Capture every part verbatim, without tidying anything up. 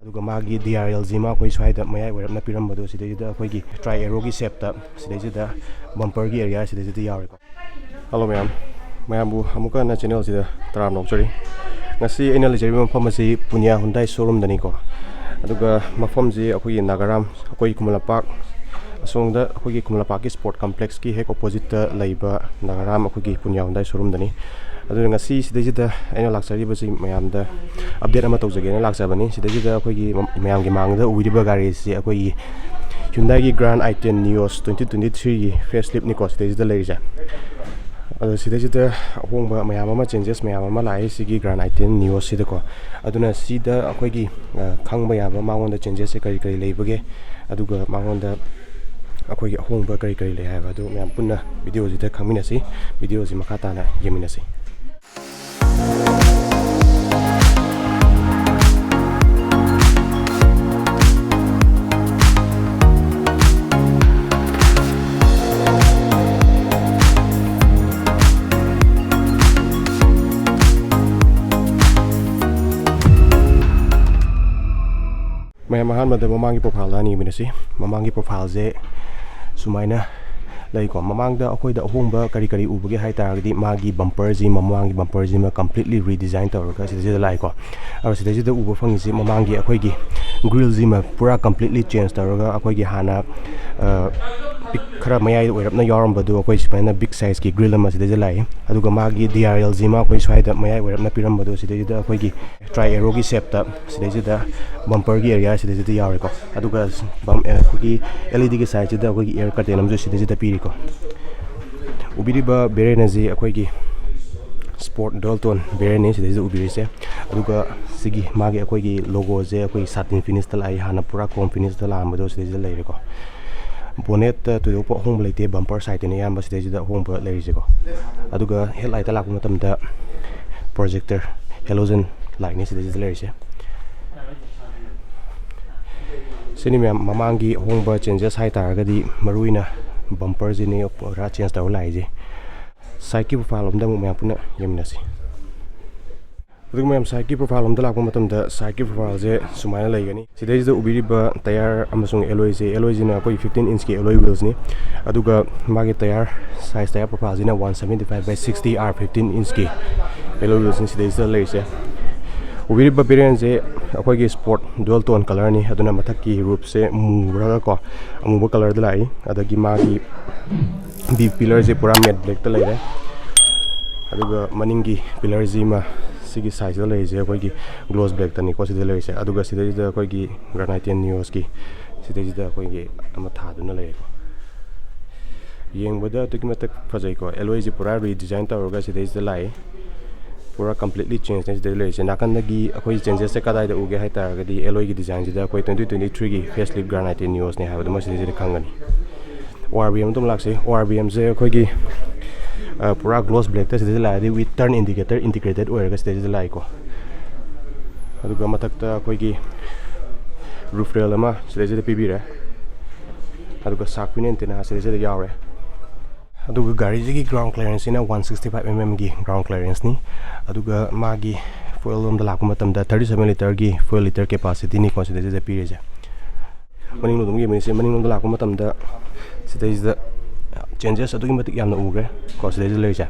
ꯑꯗꯨꯒ ꯃꯥꯒꯤ D R L C ꯑꯃ ꯑꯩꯈꯣꯏ ꯁ꯭ꯋꯥꯏꯗ ꯃꯌꯥꯏ ꯑꯣꯏꯔꯞꯅ ꯄꯤꯔꯝꯕꯗꯣ, ꯁꯤꯗꯩꯁꯤꯗ ꯑꯩꯈꯣꯏꯒꯤ ꯇ꯭ꯔꯥꯏ ꯑꯦꯔꯣꯒꯤ ꯁꯦꯞꯇ ꯁꯤꯗꯩꯁꯤꯗ ꯕꯝꯄꯔꯒꯤ ꯑꯦꯔꯤꯌꯥ ꯁꯤꯗꯩꯁꯤꯗ ꯌꯥꯎꯔꯦꯀꯣ꯫ ꯍꯜꯂꯣ ꯃꯌꯥꯝ, ꯃꯌꯥꯝꯕꯨ ꯑꯃꯨꯛꯀ ꯍꯟꯅ ꯆꯦꯅꯦꯜꯁꯤꯗ ꯇꯔꯥꯝꯅ ꯑꯣꯛꯆꯔꯤ꯫ ꯉꯁꯤ ꯑꯩꯅ ꯂꯩꯖꯔꯤꯕ ꯃꯐꯝ ꯑꯁꯤ ꯄꯨꯅꯤꯌꯥ ꯍꯨꯟꯗꯥꯏ ꯁꯣꯔꯨꯝꯗꯅꯤꯀꯣ꯫ ꯑꯗꯨꯒ ꯃꯐꯝꯁꯤ ꯑꯩꯈꯣꯏꯒꯤ ꯅꯥꯒꯥꯔꯥꯝ, ꯑꯩꯈꯣꯏꯒꯤ ꯈꯨꯃꯟ ꯂꯝꯄꯥꯛ, ꯑꯁꯣꯝꯗ ꯑꯩꯈꯣꯏꯒꯤ ꯈꯨꯃꯟ ꯂꯝꯄꯥꯛꯀꯤ ꯁ꯭ꯄꯣꯔꯠ ꯀꯝꯄ꯭ꯂꯦꯛꯁꯀꯤ ꯍꯦꯛ ꯑꯣꯄꯣꯖꯤꯠꯇ ꯂꯩꯕ ꯅꯥꯒꯥꯔꯥꯝ ꯑꯩꯈꯣꯏꯒꯤ ꯄꯨꯅꯤꯌꯥ ꯍꯨꯟꯗꯥꯏ ꯁꯣꯔꯨꯝꯗꯅꯤ꯫ ꯑꯗꯨꯅ ꯉꯁꯤ ꯁꯤꯗꯩꯁꯤꯗ ꯑꯩꯅ ꯂꯥꯛꯆꯔꯤꯕꯁꯤ ꯃꯌꯥꯝꯗ ꯑꯞꯗꯦꯠ ꯑꯃ ꯇꯧꯖꯒꯦꯅ ꯂꯥꯛꯆꯕꯅꯤ꯫ ꯁꯤꯗꯩꯁꯤꯗ ꯑꯩꯈꯣꯏꯒꯤ ꯃꯌꯥꯝꯒꯤ ꯃꯥꯡꯗ ꯎꯕꯤꯔꯤꯕ ꯒꯥꯔꯤꯁꯤ ꯑꯩꯈꯣꯏꯒꯤ ꯍ꯭ꯌꯨꯟꯗꯥꯏꯒꯤ ꯒ꯭ꯔꯥꯟ ꯑꯥꯏ ꯇꯦꯟ ꯅꯤꯌꯣꯁ ꯇ꯭ꯋꯦꯟꯇꯤ ꯇ꯭ꯋꯦꯟꯇꯤ ꯊ꯭ꯔꯤꯒꯤ ꯐꯦꯁ ꯂꯤꯞꯅꯤꯀꯣ ꯁꯤꯗꯩꯁꯤꯗ ꯂꯩꯔꯤꯁꯦ꯫ ꯑꯗꯣ ꯁꯤꯗꯩꯁꯤꯗ ꯑꯍꯣꯡꯕ ꯃꯌꯥꯝ ꯑꯃ, ꯆꯦꯟꯖꯦꯁ ꯃꯌꯥꯝ ꯑꯃ ꯂꯥꯛꯑꯦ ꯁꯤꯒꯤ ꯒ꯭ꯔꯥꯟ ꯑꯥꯏ ꯇꯦꯟ ꯅꯤꯌꯣꯁꯁꯤꯗꯀꯣ꯫ ꯑꯗꯨꯅ ꯁꯤꯗ ꯑꯩꯈꯣꯏꯒꯤ, ꯑ, ꯈꯪꯕ ꯌꯥꯕ ꯃꯉꯣꯟꯗ ꯆꯦꯟꯖꯦꯁꯁꯦ ꯀꯔꯤ ꯀꯔꯤ ꯂꯩꯕꯒꯦ, ꯑꯗꯨꯒ ꯃꯉꯣꯟꯗ ꯑꯩꯈꯣꯏꯒꯤ ꯑꯍꯣꯡꯕ ꯀꯔꯤ ꯀꯔꯤ ꯂꯩ ꯍꯥꯏꯕ ꯑꯗꯨ ꯃꯌꯥꯝ ꯄꯨꯟꯅ ꯚꯤꯗꯤꯑꯣꯁꯤꯗ ꯈꯪꯃꯤꯟꯅꯁꯤ꯫ ꯚꯤꯗꯤꯑꯣꯁꯤ ꯃꯈꯥ ꯇꯥꯅ ꯌꯦꯡꯃꯤꯟꯅꯁꯤ꯫ ꯃꯌꯥꯝ, ꯑꯍꯥꯟꯕꯗ ꯃꯃꯥꯡꯒꯤ ꯄ꯭ꯔꯣꯐꯥꯏꯜꯗ ꯍꯥꯟꯅ ꯌꯦꯡꯃꯤꯟꯅꯁꯤ꯫ ꯃꯃꯥꯡꯒꯤ ꯄ꯭ꯔꯣꯐꯥꯏꯜꯁꯦ ꯁꯨꯃꯥꯏꯅ ꯂꯩꯀꯣ꯫ ꯃꯃꯥꯡꯗ ꯑꯩꯈꯣꯏꯗ ꯑꯍꯣꯡꯕ ꯀꯔꯤ ꯀꯔꯤ ꯎꯕꯒꯦ ꯍꯥꯏ ꯇꯥꯔꯒꯗꯤ, ꯃꯥꯒꯤ ꯕꯝꯄꯔꯁꯤ, ꯃꯃꯥꯡꯒꯤ ꯕꯝꯄꯔꯁꯤꯃ ꯀꯝꯄ꯭ꯂꯤꯠꯂꯤ ꯔꯤꯗꯤꯖꯥꯏꯟ ꯇꯧꯔꯒ ꯁꯤꯗꯩꯁꯤꯗ ꯂꯥꯛꯑꯦꯀꯣ꯫ ꯑꯗꯣ ꯁꯤꯗꯩꯁꯤꯗ ꯎꯕ ꯐꯪꯉꯤꯁꯤ ꯃꯃꯥꯡꯒꯤ ꯑꯩꯈꯣꯏꯒꯤ ꯒ꯭ꯔꯤꯜꯁꯤꯃ ꯄꯨꯔꯥ ꯀꯝꯄ꯭ꯂꯤꯠꯂꯤ ꯆꯦꯟꯖ ꯇꯧꯔꯒ, ꯑꯩꯈꯣꯏꯒꯤ ꯍꯥꯟꯅ, ꯑ, ꯄꯤꯛ-, ꯈꯔ ꯃꯌꯥꯏꯗ ꯑꯣꯏꯔꯞꯅ ꯌꯥꯎꯔꯝꯕꯗꯨ ꯑꯩꯈꯣꯏ ꯁꯨꯃꯥꯏꯅ ꯕꯤꯛ ꯁꯥꯏꯖꯀꯤ ꯒ꯭ꯔꯤꯜ ꯑꯃ ꯁꯤꯗꯩꯁꯤꯗ ꯂꯥꯛꯑꯦ꯫ ꯑꯗꯨꯒ ꯃꯥꯒꯤ ꯗꯤ ꯑꯥꯔ ꯑꯦꯜꯁꯤꯃ ꯑꯩꯈꯣꯏ ꯁ꯭ꯋꯥꯏꯗ ꯃꯌꯥꯏ ꯑꯣꯏꯔꯞꯅ ꯄꯤꯔꯝꯕꯗꯨ ꯁꯤꯗꯩꯁꯤꯗ ꯑꯩꯈꯣꯏꯒꯤ ꯇ꯭ꯔꯥꯏ ꯑꯦꯔꯣꯒꯤ ꯁꯦꯞꯇ ꯁꯤꯗꯩꯁꯤꯗ ꯕꯝꯄꯔꯒꯤ ꯑꯦꯔꯤꯌꯥ ꯁꯤꯗꯩꯁꯤꯗ ꯌꯥꯎꯔꯦꯀꯣ꯫ ꯑꯗꯨꯒ ꯕꯝ-, ꯑ, ꯑꯩꯈꯣꯏꯒꯤ ꯑꯦꯜ ꯏ ꯗꯤꯒꯤ ꯁꯥꯏꯠꯁꯤꯗ ꯑꯩꯈꯣꯏꯒꯤ ꯑꯦꯌꯔ ꯀꯔꯇꯦꯟ ꯑꯃꯁꯨ ꯁꯤꯗꯩꯁꯤꯗ ꯄꯤꯔꯤꯀꯣ꯫ ꯎꯕꯤꯔꯤꯕ ꯕꯦꯔꯦꯟ ꯑꯁꯤ ꯑꯩꯈꯣꯏꯒꯤ ꯁ꯭ꯄꯣꯔꯠ ꯗꯨꯑꯦꯜ ꯇꯣꯟ ꯕꯦꯔꯦꯟꯅꯤ ꯁꯤꯗꯩꯁꯤꯗ ꯎꯕꯤꯔꯤꯁꯦ꯫ ꯑꯗꯨꯒ ꯁꯤꯒꯤ ꯃꯥꯒꯤ ꯑꯩꯈꯣꯏꯒꯤ ꯂꯣꯒꯣꯁꯦ ꯑꯩꯈꯣꯏꯒꯤ ꯁꯥꯇꯤꯟ ꯐꯤꯅꯤꯁꯇ ꯂꯥꯛꯏ, ꯍꯥꯟꯅ ꯄꯨꯔꯥ ꯀ꯭ꯔꯣꯝ ꯐꯤꯅꯤꯁꯇ ꯂꯥꯛꯑꯝꯕꯗꯣ ꯁꯤꯗꯩꯁꯤꯗ ꯂꯩꯔꯦꯀꯣ꯫ ꯕꯣꯅꯦꯠꯇ ꯊꯣꯏꯗꯣꯛꯄ ꯑꯍꯣꯡꯕ ꯂꯩꯇꯦ, ꯕꯝꯄꯔ ꯁꯥꯏꯠꯇꯅꯤ ꯑꯌꯥꯝꯕ ꯁꯤꯗꯩꯁꯤꯗ ꯑꯍꯣꯡꯕ ꯂꯩꯔꯤꯁꯦꯀꯣ꯫ ꯑꯗꯨꯒ ꯍꯦꯠꯂꯥꯏꯠꯇ ꯂꯥꯛꯄ ꯃꯇꯝꯗ ꯄ꯭ꯔꯣꯖꯦꯛꯇꯔ, ꯍꯦꯂꯣꯖꯟ ꯂꯥꯏꯠꯅꯤ ꯁꯤꯗꯩꯁꯤꯗ ꯂꯩꯔꯤꯁꯦ꯫ ꯁꯤꯅꯤ ꯃꯌꯥꯝ, ꯃꯃꯥꯡꯒꯤ ꯑꯍꯣꯡꯕ ꯆꯦꯟꯖꯦꯁ ꯍꯥꯏ ꯇꯥꯔꯒꯗꯤ ꯃꯔꯨꯑꯣꯏꯅ ꯕꯝꯄꯔꯁꯤꯅꯤ ꯄꯨꯔꯥ ꯆꯦꯟꯖ ꯇꯧꯔ ꯂꯥꯛꯏꯁꯦ꯫ ꯁꯥꯏꯠꯀꯤ ꯄ꯭ꯔꯣꯐꯥꯏꯜ ꯑꯝꯗ ꯑꯃꯨꯛ ꯃꯌꯥꯝ ꯄꯨꯟꯅ ꯌꯦꯡꯃꯤꯟꯅꯁꯤ꯫ ꯑꯗꯨꯒ ꯃꯌꯥꯝ, ꯁꯥꯏꯠꯀꯤ ꯄ꯭ꯔꯣꯐꯥꯏꯜ ꯑꯃꯗ ꯂꯥꯛꯄ ꯃꯇꯝꯗ, ꯁꯥꯏꯠꯀꯤ ꯄ꯭ꯔꯣꯐꯥꯏꯜꯁꯦ ꯁꯨꯃꯥꯏꯅ ꯂꯩꯒꯅꯤ꯫ ꯁꯤꯗꯩꯁꯤꯗ ꯎꯕꯤꯔꯤꯕ ꯇꯌꯥꯔ ꯑꯃꯁꯨꯡ ꯑꯦꯂꯣꯏꯁꯦ, ꯑꯦꯂꯣꯏꯁꯤꯅ ꯑꯩꯈꯣꯏꯒꯤ fifteen inchꯀꯤ ꯑꯦꯂꯣꯏ wheelsꯅꯤ꯫ ꯑꯗꯨꯒ ꯃꯥꯒꯤ ꯇꯌꯥꯔ ꯁꯥꯏꯖ, ꯇꯌꯥꯔ ꯄ꯭ꯔꯣꯐꯥꯏꯜꯁꯤꯅ one seventy five by sixty R fifteen inchꯀꯤ ꯑꯦꯂꯣꯏ wheelsꯅꯤ ꯁꯤꯗꯩꯁꯤꯗ ꯂꯩꯔꯤꯁꯦ꯫ ꯎꯕꯤꯔꯤꯕ ꯕꯦꯔꯤꯌꯟꯁꯦ ꯑꯩꯈꯣꯏꯒꯤ sport dual tone colourꯅꯤ, ꯑꯗꯨꯅ ꯃꯊꯛꯀꯤ roofꯁꯦ ꯃꯨꯔꯒꯀꯣ, ꯑꯃꯨꯕ colourꯗ ꯂꯥꯛꯏ꯫ ꯑꯗꯒꯤ ꯃꯥꯒꯤ ꯕꯤ ꯄꯤꯂꯔꯁꯦ ꯄꯨꯔꯥ matte blackꯇ ꯂꯩꯔꯦ꯫ ꯑꯗꯨꯒ ꯃꯅꯤꯡꯒꯤ ꯄꯤꯂꯔꯁꯤꯃ ꯁꯤꯒꯤ ꯁꯥꯏꯖꯇ ꯂꯩꯔꯤꯁꯦ ꯑꯩꯈꯣꯏꯒꯤ gloss blackꯇꯅꯤꯀꯣ ꯁꯤꯗ ꯂꯩꯔꯤꯁꯦ꯫ ꯑꯗꯨꯒ ꯁꯤꯗꯩꯁꯤꯗ ꯑꯩꯈꯣꯏꯒꯤ Granite Neosꯀꯤ ꯁꯤꯗꯩꯁꯤꯗ ꯑꯩꯈꯣꯏꯒꯤ ꯑꯃ ꯊꯥꯗꯨꯅ ꯂꯩꯔꯦꯀꯣ꯫ ꯌꯦꯡꯕꯗ ꯑꯗꯨꯛꯀꯤ ꯃꯇꯤꯛ ꯐꯖꯩꯀꯣ꯫ ꯑꯦꯂꯣꯏꯁꯦ ꯄꯨꯔꯥ redesign ꯇꯧꯔꯒ ꯁꯤꯗꯩꯁꯤꯗ ꯂꯥꯛꯏ꯫ ꯄꯨꯔꯥ completely changeꯅꯦ ꯁꯤꯗ ꯂꯩꯔꯤꯁꯦ꯫ ꯅꯥꯀꯟꯗꯒꯤ ꯑꯩꯈꯣꯏ changesꯁꯦ ꯀꯗꯥꯏꯗ ꯎꯒꯦ ꯍꯥꯏ ꯇꯥꯔꯒꯗꯤ, ꯑꯦꯂꯣꯏꯒꯤ designꯁꯤꯗ ꯑꯩꯈꯣꯏ twenty twenty threeꯒꯤ facelift Granite Neosꯅꯦ ꯍꯥꯏꯕꯗꯨꯃ ꯁꯤꯗꯩꯁꯤꯗ ꯈꯪꯒꯅꯤ꯫ ꯑꯣ ꯑꯥꯔ ꯕꯤ ꯑꯦꯝ ꯑꯗꯨꯝ ꯂꯥꯛꯁꯤ꯫ ꯑꯣ ꯑꯥꯔ ꯕꯤ ꯑꯦꯝꯁꯦ ꯑꯩꯈꯣꯏꯒꯤ, ꯑ, ꯄꯨꯔꯥ gloss blackꯇ ꯁꯤꯗꯩꯁꯤꯗ ꯂꯥꯛꯑꯦ, ꯑꯗꯩ with turn indicator integrated ꯑꯣꯏꯔꯒ ꯁꯤꯗꯩꯁꯤꯗ ꯂꯥꯛꯏꯀꯣ꯫ ꯑꯗꯨꯒ ꯃꯊꯛꯇ ꯑꯩꯈꯣꯏꯒꯤ roof rail ꯑꯃ ꯁꯤꯗꯩꯁꯤꯗ ꯄꯤꯕꯤꯔꯦ꯫ ꯑꯗꯨꯒ shark fin antenna ꯁꯤꯗꯩꯁꯤꯗ ꯌꯥꯎꯔꯦ꯫ ꯑꯗꯨꯒ ꯒꯥꯔꯤꯁꯤꯒꯤ ground clearanceꯁꯤꯅ one sixty five mmꯒꯤ ground clearanceꯅꯤ꯫ ꯑꯗꯨꯒ ꯃꯥꯒꯤ fuel ꯂꯣꯝꯗ ꯂꯥꯛꯄ ꯃꯇꯝꯗ thirty seven litreꯒꯤ fuel liter capacityꯅꯤꯀꯣ ꯁꯤꯗꯩꯁꯤꯗ ꯄꯤꯔꯤꯁꯦ꯫ ꯃꯅꯤꯡꯂꯣꯝꯗ ꯑꯃꯨꯛ ꯌꯦꯡꯕꯅꯤꯁꯦ, ꯃꯅꯤꯡꯂꯣꯝꯗ ꯂꯥꯛꯄ ꯃꯇꯝꯗ ꯁꯤꯗꯩꯁꯤꯗ changes ꯑꯗꯨꯛꯀꯤ ꯃꯇꯤꯛ ꯌꯥꯝꯅ ꯎꯈ꯭ꯔꯦ ꯀꯣ꯫ ꯁꯤꯗꯩꯁꯤꯗ ꯂꯩꯔꯤꯁꯦ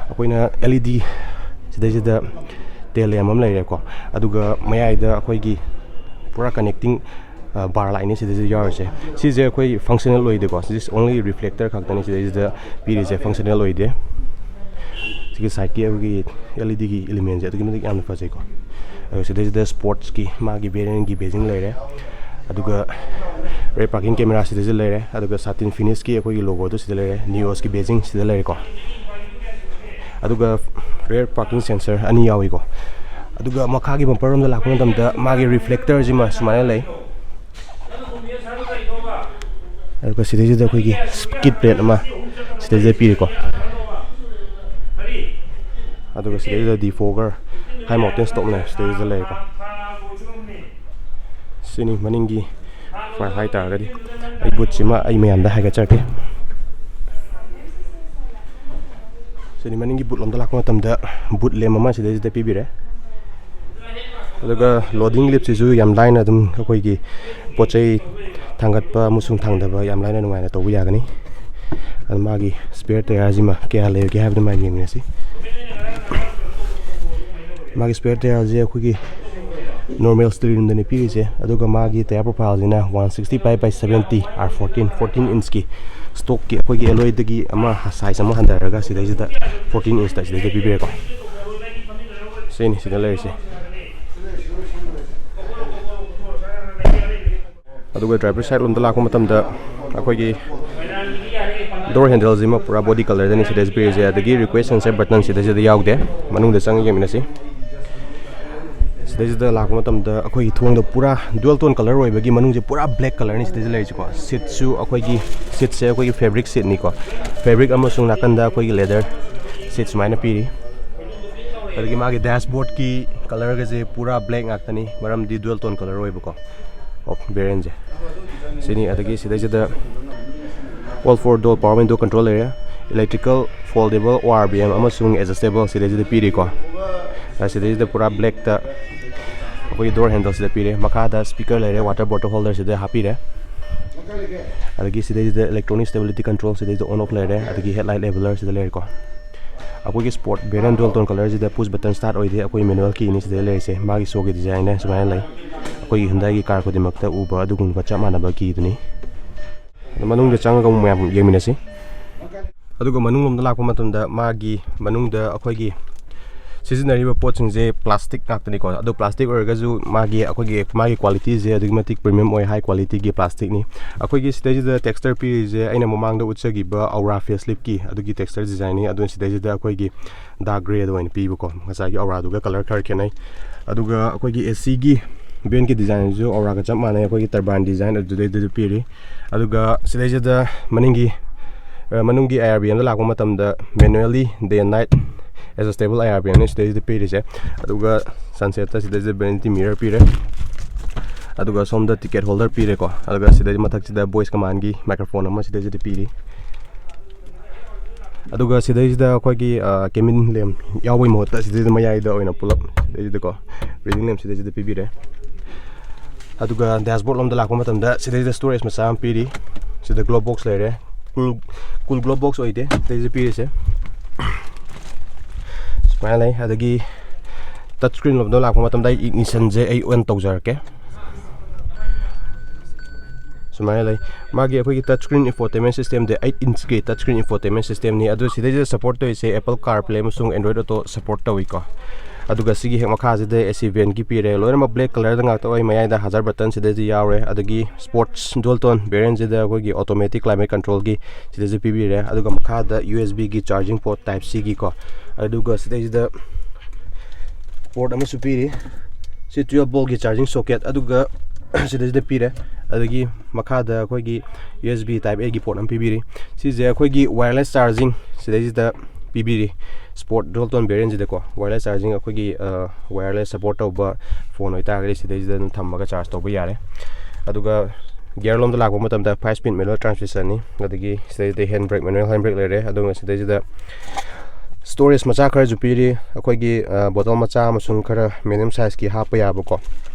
ꯑꯩꯈꯣꯏꯅ L E D ꯁꯤꯗꯩꯁꯤꯗ tail lamp ꯑꯃ ꯂꯩꯔꯦꯀꯣ꯫ ꯑꯗꯨꯒ ꯃꯌꯥꯏꯗ ꯑꯩꯈꯣꯏꯒꯤ ꯄꯨꯔꯥ connecting, ꯑ, bar lightꯅꯤ ꯁꯤꯗꯩꯁꯤꯗ ꯌꯥꯎꯔꯤꯁꯦ꯫ ꯁꯤꯁꯦ ꯑꯩꯈꯣꯏ functional ꯑꯣꯏꯗꯦꯀꯣ, this is only reflector ꯈꯛꯇꯅꯤ ꯁꯤꯗꯩꯁꯤꯗ ꯄꯤꯔꯤꯁꯦ, functional ꯑꯣꯏꯗꯦ꯫ ꯁꯤꯒꯤ sideꯀꯤ ꯑꯩꯈꯣꯏꯒꯤ L E Dꯒꯤ elementꯁꯦ ꯑꯗꯨꯛꯀꯤ ꯃꯇꯤꯛ ꯌꯥꯝꯅ ꯐꯖꯩꯀꯣ꯫ ꯑꯗꯨꯒ ꯁꯤꯗꯩꯁꯤꯗ sportsꯀꯤ ꯃꯥꯒꯤ variantꯀꯤ badging ꯂꯩꯔꯦ꯫ ꯑꯗꯨꯒ rear parking camera ꯁꯤꯗꯩꯁꯤꯗ ꯂꯩꯔꯦ꯫ ꯑꯗꯨꯒ satin finishꯀꯤ ꯑꯩꯈꯣꯏꯒꯤ logoꯗꯨ ꯁꯤꯗ ꯂꯩꯔꯦ꯫ Neosꯀꯤ badging ꯁꯤꯗ ꯂꯩꯔꯦꯀꯣ꯫ ꯑꯗꯨꯒ rear parking sensor ꯑꯅꯤ ꯌꯥꯎꯏꯀꯣ꯫ ꯑꯗꯨꯒ ꯃꯈꯥꯒꯤ bumper ꯔꯣꯝꯗ ꯂꯥꯛꯄ ꯃꯇꯝꯗ ꯃꯥꯒꯤ reflectorꯁꯤꯃ ꯁꯨꯃꯥꯏꯅ ꯂꯩ꯫ ꯑꯗꯨꯒ ꯁꯤꯗꯩꯁꯤꯗ ꯑꯩꯈꯣꯏꯒꯤ skid plate ꯑꯃ ꯁꯤꯗꯩꯁꯤꯗ ꯄꯤꯔꯦꯀꯣ꯫ ꯑꯗꯨꯒ ꯁꯤꯗꯩꯁꯤꯗ defogger, high mountain stopꯅ ꯁꯤꯗꯩꯁꯤꯗ ꯂꯩꯔꯦꯀꯣ꯫ ꯁꯤꯅꯤ ꯃꯅꯤꯡꯒꯤ ꯐꯥꯏ ꯍꯥꯏꯇꯥꯔꯒꯗꯤ꯫ ꯑꯩ bootꯁꯤꯃ ꯑꯩ ꯃꯌꯥꯝꯗ ꯍꯥꯏꯒꯠꯆꯔꯛꯀꯦ꯫ ꯁꯤꯅꯤ ꯃꯅꯤꯡꯒꯤ ꯕꯨꯠ ꯂꯣꯝꯗ ꯂꯥꯛꯄ ꯃꯇꯝꯗ ꯕꯨꯠ ꯂꯦꯝ ꯑꯃ ꯁꯤꯗꯩꯁꯤꯗ ꯄꯤꯕꯤꯔꯦ꯫ ꯑꯗꯨꯒ ꯂꯣꯗꯤꯡ ꯂꯤꯞꯁꯤꯁꯨ ꯌꯥꯝ ꯂꯥꯏꯅ ꯑꯗꯨꯝ ꯑꯩꯈꯣꯏꯒꯤ ꯄꯣꯠ ꯆꯩ ꯊꯥꯡꯒꯠꯄ ꯑꯃꯁꯨꯡ ꯊꯥꯡꯗꯕ ꯌꯥꯝ ꯂꯥꯏꯅ ꯅꯨꯡꯉꯥꯏꯅ ꯇꯧꯕ ꯌꯥꯒꯅꯤ꯫ ꯑꯗꯨ ꯃꯥꯒꯤ ꯁ꯭ꯄꯦꯌꯔ ꯇꯌꯥꯔꯁꯤꯃ ꯀꯌꯥ ꯂꯩꯔꯒꯦ ꯍꯥꯏꯕꯗꯨ ꯃꯥ ꯌꯦꯡꯃꯤꯟꯅꯁꯤ꯫ ꯃꯥꯒꯤ ꯁ꯭ꯄꯦꯌꯔ ꯇꯌꯥꯔꯁꯦ ꯑꯩꯈꯣꯏꯒꯤ ꯅꯣꯔꯃꯦꯜ ꯁ꯭ꯇꯤꯜ ꯔꯤꯝꯗꯅꯤ ꯄꯤꯔꯤꯁꯦ꯫ ꯑꯗꯨꯒ ꯃꯥꯒꯤ tyre ꯄ꯭ꯔꯣꯐꯥꯏꯜꯁꯤꯅ one sixty five by seventy R fourteen, fourteen ꯏꯟꯁꯀꯤ ꯁ꯭ꯇꯣꯛꯀꯤ ꯑꯩꯈꯣꯏꯒꯤ ꯑꯦꯂꯣꯏꯗꯒꯤ ꯑꯃ ꯁꯥꯏꯖ ꯑꯃ ꯍꯟꯊꯔꯒ ꯁꯤꯗꯩꯁꯤꯗ ꯐꯣꯔꯇꯤꯟ ꯏꯟꯁꯇ ꯁꯤꯗꯩꯗ ꯄꯤꯕꯤꯔꯦꯀꯣ꯫ ꯁꯤꯅꯤ ꯁꯤꯗ ꯂꯩꯔꯤꯁꯦ꯫ ꯑꯗꯨꯒ ꯗ꯭ꯔꯥꯏꯚꯔ ꯁꯥꯏꯠ ꯂꯣꯝꯗ ꯂꯥꯛꯄ ꯃꯇꯝꯗ ꯑꯩꯈꯣꯏꯒꯤ ꯗꯣꯔ ꯍꯦꯟꯗꯜꯁꯤꯃ ꯄꯨꯔꯥ ꯕꯣꯗꯤ ꯀꯂꯔꯗꯅꯤ ꯁꯤꯗꯩꯁꯤ ꯄꯤꯔꯤꯁꯦ꯫ ꯑꯗꯒꯤ ꯔꯤꯀ꯭ꯋꯦꯁ ꯁꯦꯟꯁꯔ ꯕꯇꯟ ꯁꯤꯗꯩꯁꯤꯗ ꯌꯥꯎꯗꯦ꯫ ꯃꯅꯨꯡꯗ ꯆꯪꯉ ꯌꯦꯡꯃꯤꯟꯅꯁꯤ꯫ ꯁꯤꯗꯩꯁꯤꯗ ꯂꯥꯛꯄ ꯃꯇꯝꯗ ꯑꯩꯈꯣꯏꯒꯤ ꯊꯣꯡꯗ ꯄꯨꯔꯥ ꯗ꯭ꯌꯨꯑꯦꯜ ꯇꯣꯟ ꯀꯂꯔ ꯑꯣꯏꯕꯒꯤ ꯃꯅꯨꯡꯁꯦ ꯄꯨꯔꯥ ꯕ꯭ꯂꯦꯛ ꯀꯂꯔꯅꯤ ꯁꯤꯗꯩꯁꯤꯗ ꯂꯩꯔꯤꯁꯦꯀꯣ꯫ ꯁꯤꯠꯁꯨ ꯑꯩꯈꯣꯏꯒꯤ ꯁꯤꯠꯁꯦ ꯑꯩꯈꯣꯏꯒꯤ ꯐꯦꯕ꯭ꯔꯤꯛ ꯁꯤꯠꯅꯤꯀꯣ꯫ ꯐꯦꯕ꯭ꯔꯤꯛ ꯑꯃꯁꯨꯡ ꯅꯥꯀꯟꯗ ꯑꯩꯈꯣꯏꯒꯤ ꯂꯦꯗꯔ ꯁꯤꯠ ꯁꯨꯃꯥꯏꯅ ꯄꯤꯔꯤ꯫ ꯑꯗꯒꯤ ꯃꯥꯒꯤ ꯗꯦꯁꯕꯣꯔꯗꯀꯤ ꯀꯂꯔꯒꯁꯦ ꯄꯨꯔꯥ ꯕ꯭ꯂꯦꯛ ꯉꯥꯛꯇꯅꯤ, ꯃꯔꯝꯗꯤ ꯗ꯭ꯌꯨꯑꯦꯜ ꯇꯣꯟ ꯀꯂꯔ ꯑꯣꯏꯕꯀꯣ ꯑꯣꯐ ꯕꯦꯔꯤꯌꯟꯁꯦ ꯁꯤꯅꯤ꯫ ꯑꯗꯒꯤ ꯁꯤꯗꯩꯁꯤꯗ all four door power window control ꯂꯩꯔꯦ, electrical foldable O R V M ꯑꯃꯁꯨꯡ ꯑꯦꯗꯖꯁꯇꯦꯕꯜ ꯁꯤꯗꯩꯁꯤꯗ ꯄꯤꯔꯤꯀꯣ꯫ ꯑ, ꯁꯤꯗꯩꯁꯤꯗ ꯄꯨꯔꯥ ꯕ꯭ꯂꯦꯛꯇ ꯑꯩꯈꯣꯏꯒꯤ ꯗꯣꯔ ꯍꯦꯟꯗꯜꯁꯤꯗ ꯄꯤꯔꯦ꯫ ꯃꯈꯥꯗ ꯁ꯭ꯄꯤꯀꯔ ꯂꯩꯔꯦ, ꯋꯥꯇꯔ ꯕꯣꯇꯜ ꯍꯣꯜꯗꯔꯁꯤꯗ ꯍꯥꯞꯄꯤꯔꯦ꯫ ꯑꯗꯒꯤ ꯁꯤꯗꯩꯁꯤꯗ ꯏꯂꯦꯛꯇ꯭ꯔꯣꯅꯤꯛ ꯁ꯭ꯇꯦꯕꯤꯂꯤꯇꯤ ꯀꯟꯇ꯭ꯔꯣꯜ ꯁꯤꯗꯩꯁꯤꯗ ꯑꯣꯟ ꯑꯣꯐ ꯂꯩꯔꯦ꯫ ꯑꯗꯒꯤ ꯍꯦꯗꯂꯥꯏꯠ ꯂꯦꯕꯦꯂꯔꯁꯤꯗ ꯂꯩꯔꯦꯀꯣ꯫ ꯑꯩꯈꯣꯏꯒꯤ ꯁ꯭ꯄꯣꯔꯠ ꯕꯦꯔꯤꯌꯟ ꯗ꯭ꯌꯨꯑꯦꯜ ꯇꯣꯟ ꯀꯂꯔꯁꯤꯗ ꯄꯨꯁ ꯕꯇꯟ ꯁ꯭ꯇꯥꯔꯠ ꯑꯣꯏꯗꯦ꯫ ꯑꯩꯈꯣꯏ ꯃꯦꯅꯨꯑꯦꯜ ꯀꯤꯅꯤ ꯁꯤꯗ ꯂꯩꯔꯤꯁꯦ꯫ ꯃꯥꯒꯤ ꯁꯣꯒꯤ ꯗꯤꯖꯥꯏꯟꯅ ꯁꯨꯃꯥꯏꯅ ꯂꯩ꯫ ꯑꯩꯈꯣꯏꯒꯤ ꯍ꯭ꯌꯨꯟꯗꯥꯏꯒꯤ ꯀꯥꯔ ꯈꯨꯗꯤꯡꯃꯛꯇ ꯎꯕ ꯑꯗꯨꯒꯨꯝꯕ ꯆꯞ ꯃꯥꯟꯅꯕ ꯀꯤꯗꯨꯅꯤ꯫ ꯑꯗꯣ ꯃꯅꯨꯡꯗ ꯆꯪꯉꯒ ꯑꯃꯨꯛ ꯃꯌꯥꯝ ꯌꯦꯡꯃꯤꯟꯅꯁꯤ꯫ ꯑꯗꯨꯒ ꯃꯅꯨꯡꯂꯣꯝꯗ ꯂꯥꯛꯄ ꯃꯇꯝꯗ ꯃꯥꯒꯤ ꯃꯅꯨꯡꯗ ꯑꯩꯈꯣꯏꯒꯤ ꯁꯤꯖꯤꯟꯅꯔꯤꯕ ꯄꯣꯠꯁꯤꯡꯁꯦ ꯄ꯭ꯂꯥꯁꯇꯤꯛ ꯉꯥꯛꯇꯅꯤꯀꯣ꯫ ꯑꯗꯣ ꯄ꯭ꯂꯥꯁꯇꯤꯛ ꯑꯣꯏꯔꯒꯁꯨ ꯃꯥꯒꯤ ꯑꯩꯈꯣꯏꯒꯤ ꯃꯥꯒꯤ ꯀ꯭ꯋꯥꯂꯤꯇꯤꯁꯦ ꯑꯗꯨꯛꯀꯤ ꯃꯇꯤꯛ ꯄ꯭ꯔꯤꯃꯤꯌꯝ ꯑꯣꯏ, ꯍꯥꯏ ꯀ꯭ꯋꯥꯂꯤꯇꯤꯒꯤ ꯄ꯭ꯂꯥꯁꯇꯤꯛꯅꯤ꯫ ꯑꯩꯈꯣꯏꯒꯤ ꯁꯤꯗꯩꯁꯤꯗ ꯇꯦꯛꯁꯆꯔ ꯄꯤꯔꯤꯁꯦ ꯑꯩꯅ ꯃꯃꯥꯡꯗ ꯎꯠꯆꯈꯤꯕ ꯑꯧꯔꯥ ꯐꯦꯁ ꯂꯤꯞꯀꯤ ꯑꯗꯨꯒꯤ ꯇꯦꯛꯁꯆꯔ ꯗꯤꯖꯥꯏꯟꯅꯤ꯫ ꯑꯗꯨꯅ ꯁꯤꯗꯩꯁꯤꯗ ꯑꯩꯈꯣꯏꯒꯤ ꯗꯥꯔꯛ ꯒ꯭ꯔꯦꯗ ꯑꯣꯏꯅ ꯄꯤꯕꯀꯣ꯫ ꯉꯁꯥꯏꯒꯤ ꯑꯧꯔꯥꯗꯨꯒ ꯀꯂꯔ ꯈꯔ ꯈꯦꯠꯅꯩ꯫ ꯑꯗꯨꯒ ꯑꯩꯈꯣꯏꯒꯤ ꯑꯦ ꯁꯤꯒꯤ ꯚꯦꯟꯒꯤ ꯗꯤꯖꯥꯏꯟꯁꯤꯁꯨ ꯑꯧꯔꯥꯒ ꯆꯞ ꯃꯥꯟꯅꯩ, ꯑꯩꯈꯣꯏꯒꯤ ꯇꯔꯕꯥꯟ ꯗꯤꯖꯥꯏꯟ ꯑꯗꯨꯗꯩꯗꯨꯗ ꯄꯤꯔꯤ꯫ ꯑꯗꯨꯒ ꯁꯤꯗꯩꯁꯤꯗ ꯃꯅꯤꯡꯒꯤ ꯑ, ꯃꯅꯨꯡꯒꯤ ꯑꯥꯏ ꯑꯥꯔ ꯕꯤ ꯑꯦꯝꯗ ꯂꯥꯛꯄ ꯃꯇꯝꯗ ꯃꯦꯅꯨꯑꯦꯜꯂꯤ day and night adjustable I R V ꯑꯦꯝꯅꯤ ꯁꯤꯗꯩꯁꯤꯗ ꯄꯤꯔꯤꯁꯦ꯫ ꯑꯗꯨꯒ ꯁꯟꯁꯦꯠꯇ ꯁꯤꯗꯩꯁꯤꯗ ꯚꯦꯅꯤꯇꯤ ꯃꯤꯔꯔ ꯄꯤꯔꯦ꯫ ꯑꯗꯨꯒ ꯁꯣꯝꯗ ꯇꯤꯀꯦꯠ ꯍꯣꯜꯗꯔ ꯄꯤꯔꯦꯀꯣ꯫ ꯑꯗꯨꯒ ꯁꯤꯗꯩ ꯃꯊꯛꯁꯤꯗ ꯚꯣꯏꯁ ꯀꯃꯥꯟꯒꯤ ꯃꯥꯏꯀ꯭ꯔꯣꯐꯣꯟ ꯑꯃ ꯁꯤꯗꯩꯁꯤꯗ ꯄꯤꯔꯤ꯫ ꯑꯗꯨꯒ ꯁꯤꯗꯩꯁꯤꯗ ꯑꯩꯈꯣꯏꯒꯤ ꯀꯦꯕꯤꯟ ꯂꯦꯝ ꯌꯥꯎꯕꯒꯤ ꯃꯍꯨꯠꯇ ꯁꯤꯗꯩꯁꯤꯗ ꯃꯌꯥꯏꯗ ꯑꯣꯏꯅ ꯄꯨꯂꯞ ꯁꯤꯗꯩꯁꯤꯗꯀꯣ ꯔꯤꯗꯤꯡ ꯂꯦꯝ ꯁꯤꯗꯩꯁꯤꯗ ꯄꯤꯕꯤꯔꯦ꯫ ꯑꯗꯨꯒ ꯗꯦꯁꯕꯣꯔꯗ ꯂꯣꯝꯗ ꯂꯥꯛꯄ ꯃꯇꯝꯗ ꯁꯤꯗꯩꯁꯤꯗ ꯁ꯭ꯇꯣꯔꯦꯖ ꯃꯆꯥ ꯑꯃ ꯄꯤꯔꯤ꯫ ꯁꯤꯗ ꯒ꯭ꯂꯣꯕ ꯕꯣꯛꯁ ꯂꯩꯔꯦ꯫ ꯀꯨꯜ ꯀꯨꯜ ꯒ꯭ꯂꯣꯕ ꯕꯣꯛꯁ ꯑꯣꯏꯗꯦ ꯁꯤꯗꯩꯁꯤꯗ ꯄꯤꯔꯤꯁꯦ꯫ ꯁꯨꯃꯥꯏꯅ ꯂꯩ꯫ ꯑꯗꯒꯤ ꯇꯆ ꯁ꯭ꯀ꯭ꯔꯤꯟ ꯂꯣꯝꯗ ꯂꯥꯛꯄ ꯃꯇꯝꯗ ꯑꯩ ꯏꯒꯅꯤꯁꯟꯁꯦ ꯑꯩ ꯑꯣꯟ ꯇꯧꯖꯔꯛꯀꯦ꯫ ꯁꯨꯃꯥꯏꯅ ꯂꯩ꯫ ꯃꯥꯒꯤ ꯑꯩꯈꯣꯏꯒꯤ ꯇꯆ ꯁ꯭ꯀ꯭ꯔꯤꯟ ꯏꯟꯐꯣꯇꯦꯟꯃꯦꯟ ꯁꯤꯁꯇꯦꯝꯗꯤ ꯑꯩꯠ ꯏꯟꯆꯀꯤ ꯇꯆ ꯁ꯭ꯀ꯭ꯔꯤꯟ ꯏꯟꯐꯣꯇꯦꯟꯃꯦꯟ ꯁꯤꯁꯇꯦꯝꯅꯤ꯫ ꯑꯗꯨ ꯁꯤꯗꯩꯁꯤꯗ ꯁꯄꯣꯔꯠ ꯇꯧꯔꯤꯁꯦ Apple CarPlay ꯑꯃꯁꯨꯡ Android Auto ꯁꯄꯣꯔꯠ ꯇꯧꯏꯀꯣ꯫ ꯑꯗꯨꯒ ꯁꯤꯒꯤ ꯍꯦꯛ ꯃꯈꯥꯁꯤꯗ ꯑꯦ ꯁꯤ ꯚꯦꯟꯒꯤ ꯄꯤꯔꯦ꯫ ꯂꯣꯏꯅꯃꯛ ꯕ꯭ꯂꯦꯛ ꯀꯂꯔꯗ ꯉꯥꯛꯇ ꯑꯣꯏ꯫ ꯃꯌꯥꯏꯗ ꯍꯖꯥꯔ ꯕꯇꯟ ꯁꯤꯗꯩꯁꯤ ꯌꯥꯎꯔꯦ꯫ ꯑꯗꯒꯤ ꯁ꯭ꯄꯣꯔꯠꯁ ꯗꯨꯑꯦꯜ ꯇꯣꯟ ꯚꯦꯔꯤꯌꯟꯁꯤꯗ ꯑꯩꯈꯣꯏꯒꯤ ꯑꯣꯇꯣꯃꯦꯇꯤꯛ ꯀ꯭ꯂꯥꯏꯃꯦꯠ ꯀꯟꯇ꯭ꯔꯣꯜꯒꯤ ꯁꯤꯗꯩꯁꯤ ꯄꯤꯕꯤꯔꯦ꯫ ꯑꯗꯨꯒ ꯃꯈꯥꯗ ꯌꯨ ꯑꯦꯁ ꯕꯤꯒꯤ ꯆꯥꯔꯖꯤꯡ ꯄꯣꯔꯠ ꯇꯥꯏꯞ ꯁꯤꯒꯤꯀꯣ꯫ ꯑꯗꯨꯒ ꯁꯤꯗꯩꯁꯤꯗ ꯄꯣꯔꯠ ꯑꯃꯁꯨ ꯄꯤꯔꯤ꯫ ꯁꯤ ꯇꯨꯌꯦꯜꯞ ꯚꯣꯜꯒꯤ ꯆꯥꯔꯖꯤꯡ ꯁꯣꯀꯦꯠ ꯑꯗꯨꯒ ꯁꯤꯗꯩꯁꯤꯗ ꯄꯤꯔꯦ꯫ ꯑꯗꯒꯤ ꯃꯈꯥꯗ ꯑꯩꯈꯣꯏꯒꯤ ꯌꯨ ꯑꯦꯁ ꯕꯤ ꯇꯥꯏꯞ ꯑꯦꯒꯤ ꯄꯣꯔꯠ ꯑꯃ ꯄꯤꯕꯤꯔꯤ꯫ ꯁꯤꯁꯦ ꯑꯩꯈꯣꯏꯒꯤ ꯋꯥꯌꯔꯂꯦꯁ ꯆꯥꯔꯖꯤꯡ ꯁꯤꯗꯩꯁꯤꯗ ꯄꯤꯕꯤꯔꯤ꯫ Sport dual tone ꯚꯦꯔꯤꯌꯟꯁꯤꯗꯀꯣ wireless charging ꯑꯩꯈꯣꯏꯒꯤ ꯋꯥꯌꯔꯂꯦꯁ ꯁꯄꯣꯔꯠ ꯇꯧꯕ ꯐꯣꯟ ꯑꯣꯏꯇꯥꯔꯒꯗꯤ ꯁꯤꯗꯩꯁꯤꯗ ꯑꯗꯨꯝ ꯊꯝꯃꯒ ꯆꯥꯔꯖ ꯇꯧꯕ ꯌꯥꯔꯦ꯫ ꯑꯗꯨꯒ ꯒꯤꯌꯔ ꯂꯣꯝꯗ ꯂꯥꯛꯄ ꯃꯇꯝꯗ ꯐꯥꯏꯚ ꯁ꯭ꯄꯤꯠ ꯃꯦꯅꯨꯋꯦꯜ ꯇ꯭ꯔꯥꯟꯁꯃꯤꯁꯟꯅꯤ꯫ ꯑꯗꯒꯤ ꯁꯤꯗꯩꯁꯤꯗ hand break, manual hand break ꯂꯩꯔꯦ꯫ ꯑꯗꯨꯒ ꯁꯤꯗꯩꯁꯤꯗ ꯁ꯭ꯇꯣꯔꯦꯖ ꯃꯆꯥ ꯈꯔꯁꯨ ꯄꯤꯔꯤ꯫ ꯑꯩꯈꯣꯏꯒꯤ ꯕꯣꯇꯜ ꯃꯆꯥ ꯑꯃꯁꯨꯡ ꯈꯔ ꯃꯦꯗꯤꯌꯝ ꯁꯥꯏꯖꯀꯤ ꯍꯥꯞꯄ ꯌꯥꯕꯀꯣ꯫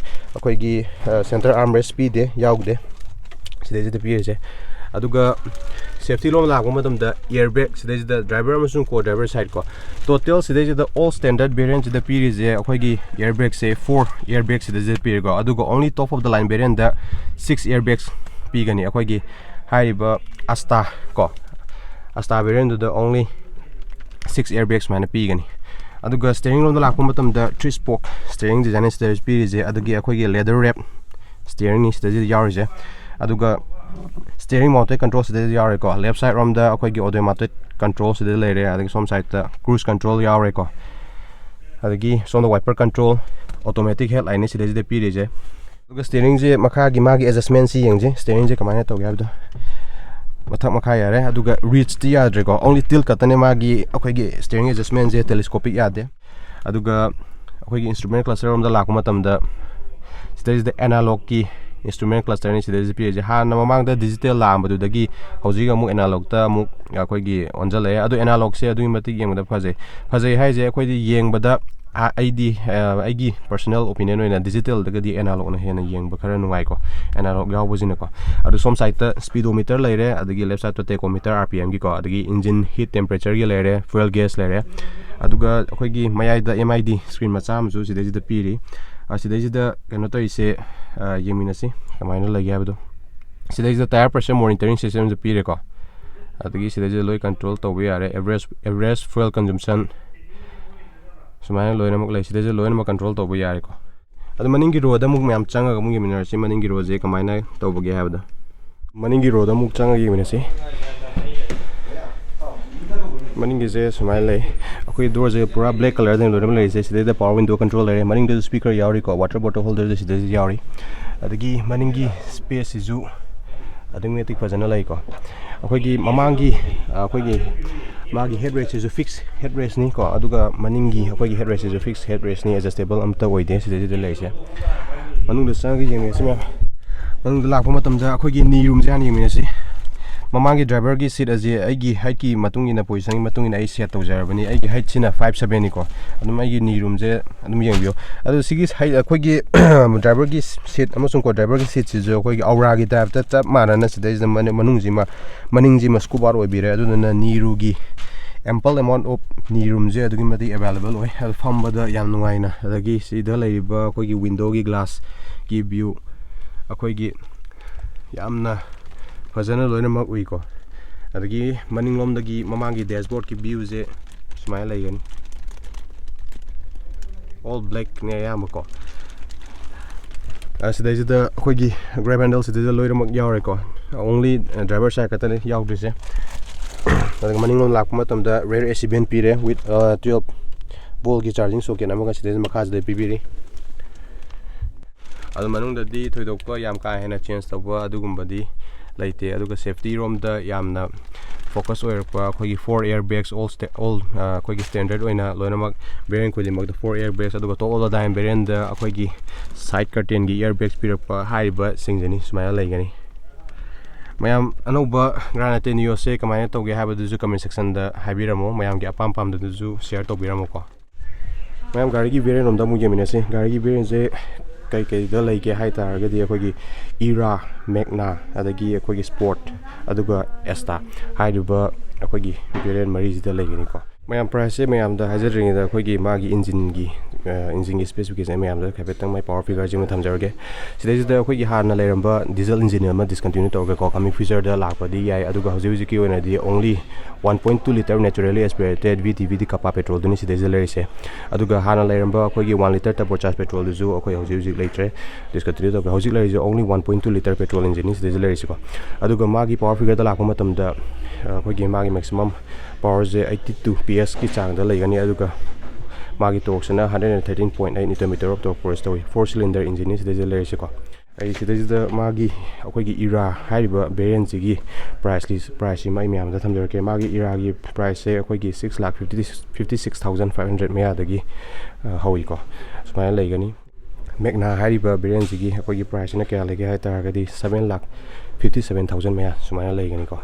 ꯑꯩꯈꯣꯏꯒꯤ ꯁꯦꯟꯇꯔ ꯑꯥꯔꯝ ꯔꯦꯁ ꯄꯤꯗꯦ, ꯌꯥꯎꯗꯦ ꯁꯤꯗꯩꯁꯤꯗ ꯄꯤꯔꯤꯁꯦ꯫ ꯑꯗꯨꯒ ꯁꯦꯐꯇꯤ ꯂꯣꯝ ꯂꯥꯛꯄ ꯃꯇꯝꯗ ꯏꯌꯔ ꯕꯦꯒ, ꯁꯤꯗꯩꯁꯤꯗ ꯗ꯭ꯔꯥꯏꯚꯔ ꯑꯃꯁꯨꯡ ꯀꯣ ꯗ꯭ꯔꯥꯏꯚꯔ ꯁꯥꯏꯠ ꯀꯣ꯫ ꯇꯣꯇꯦꯜ ꯁꯤꯗꯩꯁꯤꯗ ꯑꯣꯜ ꯁ꯭ꯇꯦꯟꯗꯔꯗ ꯚꯦꯔꯤꯌꯟꯁꯤꯗ ꯄꯤꯔꯤꯁꯦ ꯑꯩꯈꯣꯏꯒꯤ ꯏꯌꯔ ꯕꯦꯒꯁꯦ ꯐꯣꯔ ꯏꯌꯔ ꯕꯦꯒ ꯁꯤꯗꯩꯁꯤꯗ ꯄꯤꯔꯦꯀꯣ꯫ ꯑꯗꯨꯒ only top of the line variantꯗ ꯁꯤꯛꯁ ꯏꯌꯔ ꯕꯦꯒꯁ ꯄꯤꯒꯅꯤ꯫ ꯑꯩꯈꯣꯏꯒꯤ ꯍꯥꯏꯔꯤꯕ ꯑꯁꯇꯥ ꯀꯣ, ꯑꯁꯇꯥ ꯚꯦꯔꯤꯌꯟꯗꯨꯗ only ꯁꯤꯛꯁ ꯏꯌꯔ ꯕꯦꯒ ꯁꯨꯃꯥꯏꯅ ꯄꯤꯒꯅꯤ꯫ ꯑꯗꯨꯒ ꯁ꯭ꯇꯦꯔꯤꯡ ꯂꯣꯝꯗ ꯂꯥꯛꯄ ꯃꯇꯝꯗ ꯊ꯭ꯔꯤ ꯁ꯭ꯄꯣꯛ ꯁ꯭ꯇꯦꯔꯤꯡ ꯗꯤꯖꯥꯏꯟꯅꯤ ꯁꯤꯗ ꯄꯤꯔꯤꯁꯦ꯫ ꯑꯗꯒꯤ ꯑꯩꯈꯣꯏꯒꯤ ꯂꯦꯗꯔ ꯔꯦꯞ ꯁ꯭ꯇꯦꯔꯤꯡꯅꯤ ꯁꯤꯗꯩꯁꯤꯗ ꯌꯥꯎꯔꯤꯁꯦ꯫ ꯑꯗꯨꯒ ꯁ꯭ꯇꯦꯔꯤꯡ ꯃꯥꯎꯟꯇꯦꯠ ꯀꯟꯇ꯭ꯔꯣꯜ ꯁꯤꯗꯩꯁꯤꯗ ꯌꯥꯎꯔꯦꯀꯣ꯫ ꯂꯦꯐ ꯁꯥꯏꯠ ꯔꯣꯝꯗ ꯑꯩꯈꯣꯏꯒꯤ ꯑꯣꯇꯣꯃꯦꯇꯤꯛ ꯀꯟꯇ꯭ꯔꯣꯜ ꯁꯤꯗ ꯂꯩꯔꯦ꯫ ꯑꯗꯒꯤ ꯁꯣꯝ ꯁꯥꯏꯠꯇ ꯀ꯭ꯔꯨꯖ ꯀꯟꯇ꯭ꯔꯣꯜ ꯌꯥꯎꯔꯦꯀꯣ꯫ ꯑꯗꯒꯤ ꯁꯣꯝꯗ ꯋꯥꯏꯄꯔ ꯀꯟꯇ꯭ꯔꯣꯜ, ꯑꯣꯇꯣꯃꯦꯇꯤꯛ ꯍꯦꯗ ꯂꯥꯏꯠꯅꯤ ꯁꯤꯗꯩꯁꯤꯗ ꯄꯤꯔꯤꯁꯦ꯫ ꯑꯗꯨꯒ ꯁ꯭ꯇꯦꯔꯤꯡꯁꯦ ꯃꯈꯥꯒꯤ ꯃꯥꯒꯤ ꯑꯦꯗꯖꯁꯃꯦꯟꯁꯤ ꯌꯦꯡꯁꯦ꯫ ꯁ꯭ꯇꯦꯔꯤꯡꯁꯦ ꯀꯃꯥꯏꯅ ꯇꯧꯒꯦ ꯍꯥꯏꯕꯗꯣ ꯃꯊꯛ ꯃꯈꯥ ꯌꯥꯔꯦ꯫ ꯑꯗꯨꯒ ꯔꯤꯆꯇꯤ ꯌꯥꯗ꯭ꯔꯦꯀꯣ, only ꯇꯤꯜ ꯈꯛꯇꯅꯦ ꯃꯥꯒꯤ ꯑꯩꯈꯣꯏꯒꯤ ꯁ꯭ꯇꯦꯔꯤꯡ ꯑꯦꯗꯖꯁꯃꯦꯟꯁꯦ, ꯇꯦꯂꯦꯁꯀꯣꯄꯤꯛ ꯌꯥꯗꯦ꯫ ꯑꯗꯨꯒ ꯑꯩꯈꯣꯏꯒꯤ ꯏꯟꯁꯇ꯭ꯔꯨꯃꯦꯟ ꯀ꯭ꯂꯁꯇꯔ ꯔꯣꯝꯗ ꯂꯥꯛꯄ ꯃꯇꯝꯗ ꯁꯤꯗꯩꯁꯤꯗ ꯑꯦꯅꯥꯂꯣꯛꯀꯤ Instrument clusterꯅꯤ ꯁꯤꯗꯩꯁꯤꯗ ꯄꯤꯔꯤꯁꯦ꯫ ꯍꯥꯟꯅ ꯃꯃꯥꯡꯗ digital ꯂꯥꯛꯑꯝꯕꯗꯨꯗꯒꯤ ꯍꯧꯖꯤꯛ ꯑꯃꯨꯛ analogꯇ ꯑꯃꯨꯛ ꯑꯩꯈꯣꯏꯒꯤ ꯑꯣꯟꯁꯤꯜꯂꯛꯑꯦ꯫ ꯑꯗꯣ analogꯁꯦ ꯑꯗꯨꯛꯀꯤ ꯃꯇꯤꯛ ꯌꯦꯡꯕꯗ ꯐꯖꯩ꯫ ꯐꯖꯩ ꯍꯥꯏꯁꯦ ꯑꯩꯈꯣꯏꯗꯤ ꯌꯦꯡꯕꯗ, ꯑ, ꯑꯩꯗꯤ, ꯑ, ꯑꯩꯒꯤ personal opinion ꯑꯣꯏꯅ digitalꯗꯒꯗꯤ analogꯅ ꯍꯦꯟꯅ ꯌꯦꯡꯕ ꯈꯔ ꯅꯨꯡꯉꯥꯏꯀꯣ, analog ꯌꯥꯎꯕꯁꯤꯅꯀꯣ꯫ ꯑꯗꯣ ꯁꯣꯝ sideꯇ speedometer ꯂꯩꯔꯦ, ꯑꯗꯒꯤ left sideꯇ tachometer, RPMꯒꯤꯀꯣ, ꯑꯗꯒꯤ engine heat temperatureꯒꯤ ꯂꯩꯔꯦ, fuel gauge ꯂꯩꯔꯦ꯫ ꯑꯗꯨꯒ ꯑꯩꯈꯣꯏꯒꯤ ꯃꯌꯥꯏꯗ MID screen ꯃꯆꯥ ꯑꯃꯁꯨ ꯁꯤꯗꯩꯁꯤꯗ ꯄꯤꯔꯤ꯫ ꯑ, ꯁꯤꯗꯩꯁꯤꯗ ꯀꯩꯅꯣ ꯇꯧꯔꯤꯁꯦ, ꯑ, ꯌꯦꯡꯃꯤꯟꯅꯁꯤ ꯀꯃꯥꯏꯅ ꯂꯩꯒꯦ ꯍꯥꯏꯕꯗꯣ꯫ ꯁꯤꯗꯩꯁꯤꯗ tire pressure monitoring systemꯁꯨ ꯄꯤꯔꯦꯀꯣ꯫ ꯑꯗꯒꯤ ꯁꯤꯗꯩꯁꯤꯗ ꯂꯣꯏ control ꯇꯧꯕ ꯌꯥꯔꯦ꯫ Average, average fuel consumption ꯁꯨꯃꯥꯏꯅ ꯂꯣꯏꯅꯃꯛ ꯂꯩ꯫ ꯁꯤꯗꯩꯁꯤꯗ ꯂꯣꯏꯅꯃꯛ control ꯇꯧꯕ ꯌꯥꯔꯦꯀꯣ꯫ ꯑꯗꯣ ꯃꯅꯤꯡꯒꯤ rowꯗ ꯑꯃꯨꯛ ꯃꯌꯥꯝ ꯆꯪꯉꯒ ꯑꯃꯨꯛ ꯌꯦꯡꯃꯤꯟꯅꯔꯁꯤ, ꯃꯅꯤꯡꯒꯤ rowꯁꯦ ꯀꯃꯥꯏꯅ ꯇꯧꯕꯒꯦ ꯍꯥꯏꯕꯗꯣ꯫ ꯃꯅꯤꯡꯒꯤ rowꯗ ꯑꯃꯨꯛ ꯆꯪꯉꯒ ꯌꯦꯡꯃꯤꯟꯅꯁꯤ꯫ ꯃꯅꯤꯡꯒꯤꯁꯦ ꯁꯨꯃꯥꯏꯅ ꯂꯩ꯫ ꯑꯩꯈꯣꯏ doorꯁꯦ ꯄꯨꯔꯥ black colourꯗꯅꯤ ꯂꯣꯏꯅꯃꯛ ꯂꯩꯔꯤꯁꯦ꯫ ꯁꯤꯗꯩꯗ power window control ꯂꯩꯔꯦ, ꯃꯅꯤꯡꯗꯁꯨ speaker ꯌꯥꯎꯔꯤꯀꯣ, water bottle holderꯁꯦ ꯁꯤꯗꯩꯁꯤ ꯌꯥꯎꯔꯤ꯫ ꯑꯗꯒꯤ ꯃꯅꯤꯡꯒꯤ spaceꯁꯤꯁꯨ ꯑꯗꯨꯛꯀꯤ ꯃꯇꯤꯛ ꯐꯖꯅ ꯂꯩꯀꯣ꯫ ꯑꯩꯈꯣꯏꯒꯤ ꯃꯃꯥꯡꯒꯤ, ꯑ, ꯑꯩꯈꯣꯏꯒꯤ ꯃꯥꯒꯤ head restꯁꯤꯁꯨ fix head restꯅꯤ ꯀꯣ, ꯑꯗꯨꯒ ꯃꯅꯤꯡꯒꯤ ꯑꯩꯈꯣꯏꯒꯤ head restꯁꯤꯁꯨ fix head restꯅꯤ, adjustable ꯑꯝꯇ ꯑꯣꯏꯗꯦ ꯁꯤꯗꯩꯁꯤꯗ ꯂꯩꯔꯤꯁꯦ꯫ ꯃꯅꯨꯡꯗ ꯆꯪꯉꯒ ꯌꯦꯡꯃꯤꯟꯅꯁꯤ ꯃꯌꯥꯝ꯫ ꯃꯅꯨꯡꯗ ꯂꯥꯛꯄ ꯃꯇꯝꯗ ꯑꯩꯈꯣꯏꯒꯤ knee roomꯁꯦ ꯍꯥꯟꯅ ꯌꯦꯡꯃꯤꯟꯅꯁꯤ꯫ ꯃꯃꯥꯡꯒꯤ driverꯒꯤ seat ꯑꯁꯤ ꯑꯩꯒꯤ heightꯀꯤ ꯃꯇꯨꯡ ꯏꯟꯅ, positionꯒꯤ ꯃꯇꯨꯡ ꯏꯟꯅ ꯑꯩ set ꯇꯧꯖꯔꯕꯅꯤ꯫ ꯑꯩꯒꯤ heightꯁꯤꯅ five sevenꯅꯤꯀꯣ꯫ ꯑꯗꯨꯝ ꯑꯩꯒꯤ knee roomꯁꯦ ꯑꯗꯨꯝ ꯌꯦꯡꯕꯤꯌꯨ꯫ ꯑꯗꯣ ꯁꯤꯒꯤ height, ꯑꯩꯈꯣꯏꯒꯤ driverꯒꯤ seat ꯑꯃꯁꯨꯡ ꯀꯣ driverꯒꯤ seatꯁꯤꯁꯨ ꯑꯩꯈꯣꯏꯒꯤ Auraꯒꯤ typeꯇ ꯆꯞ ꯃꯥꯟꯅꯅ ꯁꯤꯗꯩꯁꯤꯗ ꯃꯅꯤ-, ꯃꯅꯨꯡꯁꯤꯃ, ꯃꯅꯤꯡꯁꯤꯃ scoop out ꯑꯣꯏꯕꯤꯔꯦ꯫ ꯑꯗꯨꯗꯨꯅ knee roomꯒꯤ ample amount of knee roomꯁꯦ ꯑꯗꯨꯛꯀꯤ ꯃꯇꯤꯛ available ꯑꯣꯏ꯫ ꯑꯗꯨ ꯐꯝꯕꯗ ꯌꯥꯝ ꯅꯨꯡꯉꯥꯏꯅ, ꯑꯗꯒꯤ ꯁꯤꯗ ꯂꯩꯔꯤꯕ ꯑꯩꯈꯣꯏꯒꯤ windowꯒꯤ glassꯀꯤ view ꯑꯩꯈꯣꯏꯒꯤ ꯌꯥꯝꯅ ꯐꯖꯅ ꯂꯣꯏꯅꯃꯛ ꯎꯏꯀꯣ꯫ ꯑꯗꯒꯤ ꯃꯅꯤꯡꯂꯣꯝꯗꯒꯤ ꯃꯃꯥꯡꯒꯤ dashboardꯀꯤ viewꯁꯦ ꯁꯨꯃꯥꯏꯅ ꯂꯩꯒꯅꯤ꯫ All blackꯅꯦ ꯑꯌꯥꯝꯕꯀꯣ꯫ ꯑ, ꯁꯤꯗꯩꯁꯤꯗ ꯑꯩꯈꯣꯏꯒꯤ grab handle ꯁꯤꯗꯩꯗ ꯂꯣꯏꯅꯃꯛ ꯌꯥꯎꯔꯦꯀꯣ꯫ Only, ꯑ, driver side ꯈꯛꯇꯅꯤ ꯌꯥꯎꯗ꯭ꯔꯤꯁꯦ꯫ ꯑꯗꯨꯒ ꯃꯅꯤꯡꯂꯣꯝ ꯂꯥꯛꯄ ꯃꯇꯝꯗ rear AC vent ꯄꯤꯔꯦ with, ꯑ, twelve voltꯀꯤ charging socket ꯑꯃꯒ ꯁꯤꯗꯩꯗ ꯃꯈꯥꯁꯤꯗ ꯄꯤꯕꯤꯔꯤ꯫ ꯑꯗꯨ ꯃꯅꯨꯡꯗꯗꯤ ꯊꯣꯏꯗꯣꯛꯄ ꯌꯥꯝ ꯀꯥ ꯍꯦꯟꯅ change ꯇꯧꯕ ꯑꯗꯨꯒꯨꯝꯕꯗꯤ ꯂꯩꯇꯦ꯫ ꯑꯗꯨꯒ safety ꯔꯣꯝꯗ ꯌꯥꯝꯅ ꯐꯣꯀꯁ ꯑꯣꯏꯔꯛꯄ ꯑꯩꯈꯣꯏꯒꯤ four air bags, all sta- all ꯑꯩꯈꯣꯏꯒꯤ ꯁ꯭ꯇꯦꯟꯗꯔꯠ ꯑꯣꯏꯅ ꯂꯣꯏꯅꯃꯛ ꯕꯦꯔꯤꯌꯟ ꯈꯨꯗꯤꯡꯃꯛꯇ four air bags, ꯑꯗꯨꯒ ꯇꯣꯞ ꯑꯣꯜ ꯗꯥꯏꯝ ꯕꯦꯔꯤꯌꯟꯗ ꯑꯩꯈꯣꯏꯒꯤ ꯁꯥꯏꯠ ꯀꯔꯇꯦꯟꯒꯤ air bags ꯄꯤꯔꯛꯄ ꯍꯥꯏꯔꯤꯕꯁꯤꯡꯁꯤꯅꯤ ꯁꯨꯃꯥꯏꯅ ꯂꯩꯒꯅꯤ꯫ ꯃꯌꯥꯝ ꯑꯅꯧꯕ Granite Neoꯁꯦ ꯀꯃꯥꯏꯅ ꯇꯧꯒꯦ ꯍꯥꯏꯕꯗꯨꯁꯨ ꯀꯃꯦꯟ ꯁꯦꯛꯁꯟꯗ ꯍꯥꯏꯕꯤꯔꯝꯃꯣ, ꯃꯌꯥꯝꯒꯤ ꯑꯄꯥꯝ ꯄꯥꯝꯗꯗꯨꯁꯨ ꯁꯤꯌꯔ ꯇꯧꯕꯤꯔꯝꯃꯣꯀꯣ꯫ ꯃꯌꯥꯝ ꯒꯥꯔꯤꯒꯤ ꯕꯦꯔꯤꯌꯟ ꯑꯝꯗ ꯑꯃꯨꯛ ꯌꯦꯡꯃꯤꯟꯅꯁꯤ꯫ ꯒꯥꯔꯤꯒꯤ ꯕꯦꯔꯤꯌꯟꯁꯦ ꯀꯩ ꯀꯩꯗ ꯂꯩꯒꯦ ꯍꯥꯏ ꯇꯥꯔꯒꯗꯤ ꯑꯩꯈꯣꯏꯒꯤ ꯏꯔꯥ, ꯃꯦꯛꯅꯥ, ꯑꯗꯒꯤ ꯑꯩꯈꯣꯏꯒꯤ ꯁ꯭ꯄꯣꯔꯠ, ꯑꯗꯨꯒ ꯑꯦꯁꯇꯥ ꯍꯥꯏꯔꯤꯕ ꯑꯩꯈꯣꯏꯒꯤ ꯕꯦꯔꯤꯌꯟ ꯃꯔꯤꯁꯤꯗ ꯂꯩꯒꯅꯤꯀꯣ꯫ ꯃꯌꯥꯝ ꯄ꯭ꯔꯥꯏꯁꯁꯦ ꯃꯌꯥꯝꯗ ꯍꯥꯏꯖꯗ꯭ꯔꯤꯉꯩꯗ ꯑꯩꯈꯣꯏꯒꯤ ꯃꯥꯒꯤ ꯏꯟꯖꯤꯟꯒꯤ ꯏꯟꯖꯤꯟꯒꯤ ꯁ꯭ꯄꯦꯁꯤꯐꯤꯀꯦꯁꯟ ꯃꯌꯥꯝꯗ ꯍꯥꯏꯐꯦꯠꯇꯪ ꯃꯥꯏ ꯄꯥꯋꯔ ꯐꯤꯒꯔꯁꯤꯃ ꯊꯝꯖꯔꯒꯦ꯫ ꯁꯤꯗꯩꯁꯤꯗ ꯑꯩꯈꯣꯏꯒꯤ ꯍꯥꯟꯅ ꯂꯩꯔꯝꯕ ꯗꯤꯖꯜ ꯏꯟꯖꯤꯟ ꯑꯃ ꯗꯤꯁꯀꯟꯇꯤꯅ꯭ꯌꯨ ꯇꯧꯔꯒꯦꯀꯣ, ꯀꯃꯤꯡ ꯐ꯭ꯌꯨꯆꯔꯗ ꯂꯥꯛꯄꯗꯤ ꯌꯥꯏ꯫ ꯑꯗꯨꯒ ꯍꯧꯖꯤꯛ ꯍꯧꯖꯤꯛꯀꯤ ꯑꯣꯏꯅꯗꯤ only one point two litre naturally aspirated V T V D Kappa petrolꯗꯨꯅꯤ ꯁꯤꯗꯩꯁꯤꯗ ꯂꯩꯔꯤꯁꯦ꯫ ꯑꯗꯨꯒ ꯍꯥꯟꯅ ꯂꯩꯔꯝꯕ ꯑꯩꯈꯣꯏꯒꯤ one litre turbocharged petrolꯗꯨꯁꯨ ꯑꯩꯈꯣꯏ ꯍꯧꯖꯤꯛ ꯍꯧꯖꯤꯛ ꯂꯩꯇ꯭ꯔꯦ, ꯗꯤꯁꯀꯟꯇꯤꯅ꯭ꯌꯨ ꯇꯧꯈ꯭ꯔꯦ꯫ ꯍꯧꯖꯤꯛ ꯂꯩꯔꯤꯁꯦ only one point two litre petrol engineꯅꯤ ꯁꯤꯗꯩꯁꯤꯗ ꯂꯩꯔꯤꯁꯤꯀꯣ꯫ ꯑꯗꯨꯒ ꯃꯥꯒꯤ ꯄꯥꯋꯔ ꯐꯤꯒꯔꯗ ꯂꯥꯛꯄ ꯃꯇꯝꯗ ꯑꯩꯈꯣꯏꯒꯤ ꯃꯥꯒꯤ ꯃꯦꯛꯁꯤꯃꯝ ꯄꯥꯋꯔꯁꯦ eighty two P Sꯀꯤ ꯆꯥꯡꯗ ꯂꯩꯒꯅꯤ꯫ ꯑꯗꯨꯒ ꯃꯥꯒꯤ ꯇꯣꯔꯛꯁꯤꯅ hundred and thirteen point eight Newton meter of torque produce ꯇꯧꯏ꯫ Four cylinder engineꯅꯤ ꯁꯤꯗꯩꯁꯤꯗ ꯂꯩꯔꯤꯁꯤꯀꯣ꯫ ꯑꯩ ꯁꯤꯗꯩꯁꯤꯗ ꯃꯥꯒꯤ ꯑꯩꯈꯣꯏꯒꯤ ꯏꯔꯥ ꯍꯥꯏꯔꯤꯕ ꯕꯦꯔꯤꯌꯟꯁꯤꯒꯤ ꯄ꯭ꯔꯥꯏꯁ ꯂꯤꯁ ꯄ꯭ꯔꯥꯏꯁꯁꯤꯃ ꯑꯩ ꯃꯌꯥꯝꯗ ꯊꯝꯖꯔꯛꯀꯦ꯫ ꯃꯥꯒꯤ ꯏꯔꯥꯒꯤ ꯄ꯭ꯔꯥꯏꯁꯁꯦ ꯑꯩꯈꯣꯏꯒꯤ six lakh fifty fifty six thousand five hundred ꯃꯌꯥꯗꯒꯤ ꯍꯧꯏꯀꯣ꯫ ꯁꯨꯃꯥꯏꯅ ꯂꯩꯒꯅꯤ꯫ ꯃꯦꯛꯅꯥ ꯍꯥꯏꯔꯤꯕ ꯕꯦꯔꯤꯌꯟꯁꯤꯒꯤ ꯑꯩꯈꯣꯏꯒꯤ ꯄ꯭ꯔꯥꯏꯁꯁꯤꯅ ꯀꯌꯥ ꯂꯩꯒꯦ ꯍꯥꯏ ꯇꯥꯔꯒꯗꯤ seven lakh fifty seven thousand ꯃꯌꯥ ꯁꯨꯃꯥꯏꯅ ꯂꯩꯒꯅꯤꯀꯣ꯫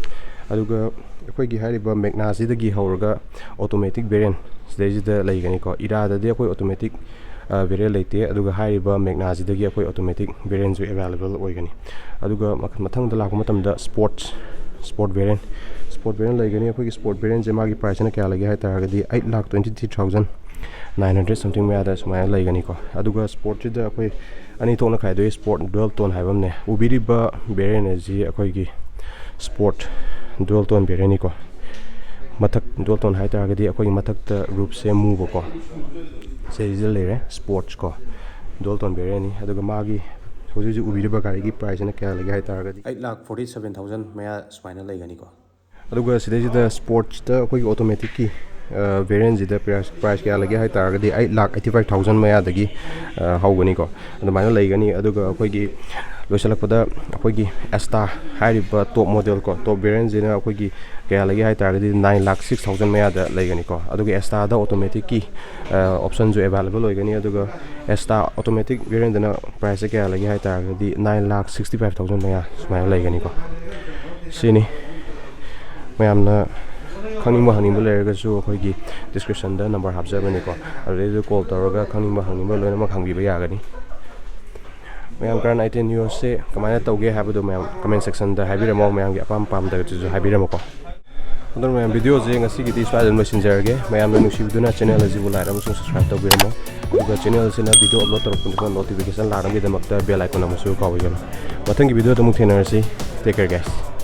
ꯑꯗꯨꯒ ꯑꯩꯈꯣꯏꯒꯤ ꯍꯥꯏꯔꯤꯕ ꯃꯦꯛꯅꯥꯁꯤꯗꯒꯤ ꯍꯧꯔꯒ ꯑꯣꯇꯣꯃꯦꯇꯤꯛ ꯕꯦꯔꯤꯌꯟ ꯁꯤꯗꯩꯁꯤꯗ ꯂꯩꯒꯅꯤꯀꯣ꯫ ꯏꯔꯥꯗꯗꯤ ꯑꯩꯈꯣꯏ ꯑꯣꯇꯣꯃꯦꯇꯤꯛ ꯕꯦꯔꯤꯌꯟ ꯂꯩꯇꯦ꯫ ꯑꯗꯨꯒ ꯍꯥꯏꯔꯤꯕ ꯃꯦꯛꯅꯥꯁꯤꯗꯒꯤ ꯑꯩꯈꯣꯏ ꯑꯣꯇꯣꯃꯦꯇꯤꯛ ꯕꯦꯔꯤꯌꯟꯁꯨ ꯑꯦꯕꯥꯏꯂꯦꯕꯜ ꯑꯣꯏꯒꯅꯤ꯫ ꯑꯗꯨꯒ ꯃꯊꯪꯗ ꯂꯥꯛꯄ ꯃꯇꯝꯗ ꯁ꯭ꯄꯣꯔꯠꯁ ꯁ꯭ꯄꯣꯔꯠ ꯕꯦꯔꯤꯌꯟ ꯁ꯭ꯄꯣꯔꯠ ꯕꯦꯔꯤꯌꯟ ꯂꯩꯒꯅꯤ꯫ ꯑꯩꯈꯣꯏꯒꯤ ꯁ꯭ꯄꯣꯔꯠ ꯕꯦꯔꯤꯌꯟꯁꯦ ꯃꯥꯒꯤ ꯄ꯭ꯔꯥꯏꯁꯁꯤꯅ ꯀꯌꯥ ꯂꯩꯒꯦ ꯍꯥꯏ ꯇꯥꯔꯒꯗꯤ eight lakh twenty three thousand nine hundred something ꯃꯌꯥꯗ ꯁꯨꯃꯥꯏꯅ ꯂꯩꯒꯅꯤꯀꯣ꯫ ꯑꯗꯨꯒ ꯁ꯭ꯄꯣꯔꯠꯁꯤꯗ ꯑꯩꯈꯣꯏ ꯑꯅꯤ ꯊꯣꯛꯅ ꯈꯥꯏꯗꯣꯛꯏ, ꯁ꯭ꯄꯣꯔꯠ ꯗꯨꯋꯦꯜ ꯇꯣꯟ ꯍꯥꯏꯕ ꯑꯃꯅꯦ꯫ ꯎꯕꯤꯔꯤꯕ ꯕꯦꯔꯤꯌꯟ ꯑꯁꯤ ꯑꯩꯈꯣꯏꯒꯤ ꯁ꯭ꯄꯣꯔꯠ ꯗꯨꯋꯦꯜ ꯇꯣꯟ ꯕꯦꯔꯤꯌꯟꯅꯤꯀꯣ꯫ ꯃꯊꯛ ꯗꯨꯋꯦꯜ ꯇꯣꯟ ꯍꯥꯏ ꯇꯥꯔꯒꯗꯤ ꯑꯩꯈꯣꯏꯒꯤ ꯃꯊꯛꯇ ꯔꯨꯞꯁꯦ ꯃꯨꯕꯀꯣ꯫ ꯁꯤꯗꯩꯁꯤꯗ ꯂꯩꯔꯦ ꯁ꯭ꯄꯣꯔꯠꯁꯀꯣ, ꯗꯨꯋꯦꯜ ꯇꯣꯟ ꯕꯦꯔꯤꯌꯟꯅꯤ꯫ ꯑꯗꯨꯒ ꯃꯥꯒꯤ ꯍꯧꯖꯤꯛ ꯍꯧꯖꯤꯛ ꯎꯕꯤꯔꯤꯕ ꯒꯥꯔꯤꯒꯤ ꯄ꯭ꯔꯥꯏꯁꯁꯤꯅ ꯀꯌꯥ ꯂꯩꯒꯦ ꯍꯥꯏ ꯇꯥꯔꯒꯗꯤ eight lakh forty seven thousand ꯃꯌꯥ ꯁꯨꯃꯥꯏꯅ ꯂꯩꯒꯅꯤꯀꯣ꯫ ꯑꯗꯨꯒ ꯁꯤꯗꯩꯁꯤꯗ ꯁ꯭ꯄꯣꯔꯠꯁꯇ ꯑꯩꯈꯣꯏꯒꯤ ꯑꯣꯇꯣꯃꯦꯇꯤꯛꯀꯤ ꯕꯦꯔꯤꯌꯟꯁꯤꯗ ꯄ꯭ꯔꯥꯏꯁ ꯄ꯭ꯔꯥꯏꯁ ꯀꯌꯥ ꯂꯩꯒꯦ ꯍꯥꯏ ꯇꯥꯔꯒꯗꯤ eight lakh eighty five thousand ꯃꯌꯥꯗꯒꯤ ꯍꯧꯒꯅꯤꯀꯣ꯫ ꯑꯗꯨꯃꯥꯏꯅ ꯂꯩꯒꯅꯤ꯫ ꯑꯗꯨꯒ ꯑꯩꯈꯣꯏꯒꯤ ꯂꯣꯏꯁꯤꯜꯂꯛꯄꯗ ꯑꯩꯈꯣꯏꯒꯤ ꯑꯦꯁꯇꯥ ꯍꯥꯏꯔꯤꯕ ꯇꯣꯞ ꯃꯣꯗꯦꯜ ꯀꯣ, ꯇꯣꯞ ꯚꯦꯔꯤꯌꯟꯁꯤꯅ ꯑꯩꯈꯣꯏꯒꯤ ꯀꯌꯥ ꯂꯩꯒꯦ ꯍꯥꯏ ꯇꯥꯔꯒꯗꯤ ꯅꯥꯏꯟ ꯂꯥꯛ ꯁꯤꯛꯁ ꯊꯥꯎꯖꯟ ꯃꯌꯥꯗ ꯂꯩꯒꯅꯤꯀꯣ꯫ ꯑꯗꯨꯒ ꯑꯦꯁꯇꯥꯗ ꯑꯣꯇꯣꯃꯦꯇꯤꯛꯀꯤ ꯑꯣꯞꯁꯟꯁꯨ ꯑꯦꯕꯥꯏꯂꯦꯕꯜ ꯑꯣꯏꯒꯅꯤ꯫ ꯑꯗꯨꯒ ꯑꯦꯁꯇꯥ ꯑꯣꯇꯣꯃꯦꯇꯤꯛ ꯚꯦꯔꯤꯌꯟꯗꯅ ꯄ꯭ꯔꯥꯏꯁꯁꯦ ꯀꯌꯥ ꯂꯩꯒꯦ ꯍꯥꯏ ꯇꯥꯔꯒꯗꯤ ꯅꯥꯏꯟ ꯂꯥꯛ ꯁꯤꯛꯁꯇꯤ ꯐꯥꯏꯚ ꯊꯥꯎꯖꯟ ꯃꯌꯥ ꯁꯨꯃꯥꯏꯅ ꯂꯩꯒꯅꯤꯀꯣ꯫ ꯁꯤꯅꯤ ꯃꯌꯥꯝꯅ ꯈꯪꯅꯤꯡꯕ ꯍꯪꯅꯤꯡꯕ ꯂꯩꯔꯒꯁꯨ ꯑꯩꯈꯣꯏꯒꯤ ꯗꯤꯁꯀ꯭ꯔꯤꯞꯁꯟꯗ ꯅꯝꯕꯔ ꯍꯥꯞꯆꯕꯅꯤꯀꯣ, ꯑꯗꯨꯗꯩꯗ ꯀꯣꯜ ꯇꯧꯔꯒ ꯈꯪꯅꯤꯡꯕ ꯍꯪꯅꯤꯡꯕ ꯂꯣꯏꯅꯃꯛ ꯍꯪꯕꯤꯕ ꯌꯥꯒꯅꯤ꯫ ꯃꯌꯥꯝ ꯀꯔꯟ ꯑꯥꯏ ꯇꯦꯟ ꯅ꯭ꯌꯨꯁꯁꯦ ꯀꯃꯥꯏꯅ ꯇꯧꯒꯦ ꯍꯥꯏꯕꯗꯣ ꯃꯌꯥꯝ ꯀꯃꯦꯟ ꯁꯦꯛꯁꯟꯗ ꯍꯥꯏꯕꯤꯔꯝꯃꯣ, ꯃꯌꯥꯝꯒꯤ ꯑꯄꯥꯝ ꯄꯥꯝꯗꯕꯗꯨꯁꯨ ꯍꯥꯏꯕꯤꯔꯝꯃꯨꯀꯣ꯫ ꯑꯗꯨꯅ ꯃꯌꯥꯝ, ꯚꯤꯗꯤꯑꯣꯁꯦ ꯉꯁꯤꯒꯤꯗꯤ ꯁ꯭ꯋꯥꯏꯗ ꯂꯣꯏꯁꯤꯟꯖꯔꯒꯦ꯫ ꯃꯌꯥꯝꯅ ꯅꯨꯡꯁꯤꯕꯤꯗꯨꯅ ꯆꯦꯅꯦꯜ ꯑꯁꯤꯕꯨ ꯂꯥꯏꯛ ꯑꯃꯁꯨꯡ ꯁꯕꯁꯀ꯭ꯔꯥꯏꯕ ꯇꯧꯕꯤꯔꯝꯃꯣ꯫ ꯑꯗꯨꯒ ꯆꯦꯅꯦꯜ ꯑꯁꯤꯅ ꯚꯤꯗꯤꯑꯣ ꯑꯞꯂꯣꯗ ꯇꯧꯔꯛꯄ ꯅꯣꯇꯤꯐꯤꯀꯦꯁꯟ ꯂꯥꯛꯅꯕꯒꯤꯗꯃꯛꯇ ꯕꯦꯜ ꯑꯥꯏꯀꯣꯟ ꯑꯃꯁꯨ ꯀꯥꯎꯕꯤꯒꯅꯨ꯫ ꯃꯊꯪꯒꯤ ꯚꯤꯗꯤꯑꯣꯗ ꯑꯃꯨꯛ ꯊꯦꯡꯅꯔꯁꯤ꯫ Take care, guys.